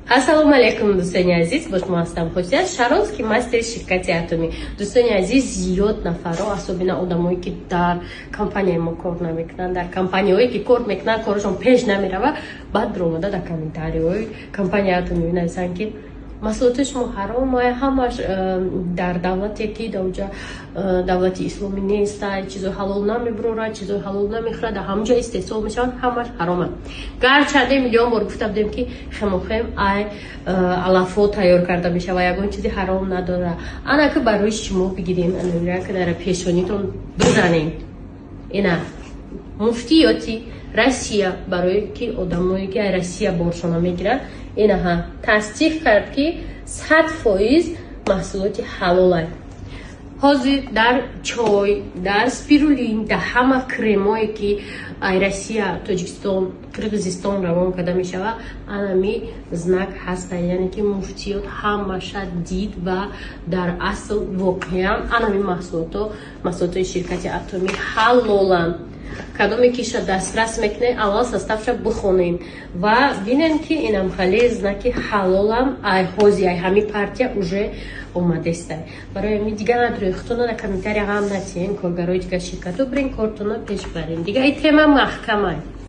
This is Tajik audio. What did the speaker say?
Ассалому алайкум, дӯстони азиз! Бо шумо ҳастам Хусият Шаронский, мастери ширкати Атомӣ. Дӯстони азиз, зиёд нафарро, особенно одамое, ки дар компанияи мо кор намекунанд, дар компанияҳое, ки кор мекунанд, корашон пеш намерава, баъд омада дар комментариҳои компанияи Атомӣ менависанд, ки маҳсулоти шумо ҳаром, ҳамаш дар давлате, ки даоҷа давлати исломӣ неста, чизои ҳалол намебурорад, чизои ҳалол намехӯрад, дар ҳамонҷо истеҳсол мешаванд, ҳамаш ҳароманд. Гарчанде миллион бор гуфта будем, ки хемохим ай алафҳо тайёр карда мешава, ягон чизи ҳаром надорад. Ана ки барои шумо бигирем, ки дар пешонитон бизанем. Ина муфтиёти Россия, барое ки одамое, ки Россия боршона мегиранд, инаҳа тасдиқ кард, ки 100% маҳсулоти ҳалолай. Ҳозир дар чой, дар спирулин, дар ҳама кремое, ки ай Россия, Тоҷикистон, Қирғизистон равон карда мешавад, анами знак ҳаста, яъне ки муфтиёт ҳамаша дид ва дар асл воқеан анами маҳсулото, маҳсулотои ширкати Атомӣ ҳалоланд. Кадоме киша дастрас мекунед, аввал составша бихонед ва бинед, ки инам хеле знаки ҳалолам ай ҳози ай ҳами партия уже омадеста. Барои ҳами дигар надоред, худтона дар комментария ғам натиҳен. Коргарои дигар ширкату бирен, кортона пеш барен. Дига и тема маҳкамай.